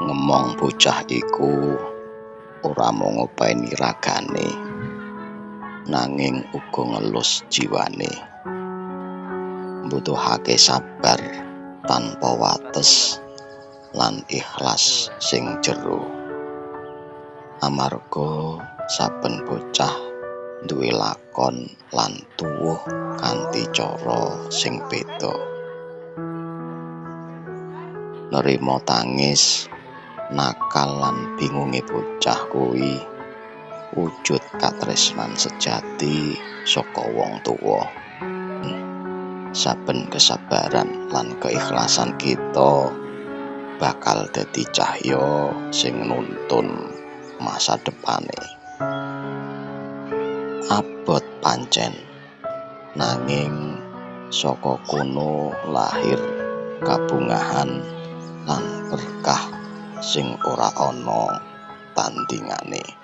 Ngemong bocah iku ora mung ngopeni ragane, nanging uga ngelus jiwane. Mbutuhake sabar tanpa wates lan ikhlas sing jero. Amarga saben bocah duwe lakon lan tuwuh kanthi cara sing beda. Nerima tangis, nakal lan bingunge bocah kuwi wujud katresnan sejati saka wong tuwa. Saben kesabaran lan keikhlasan kita bakal dadi cahya sing nuntun masa depane. Abot pancen, nanging saka kono lahir kabungahan lan berkah sing ora ana tandingane.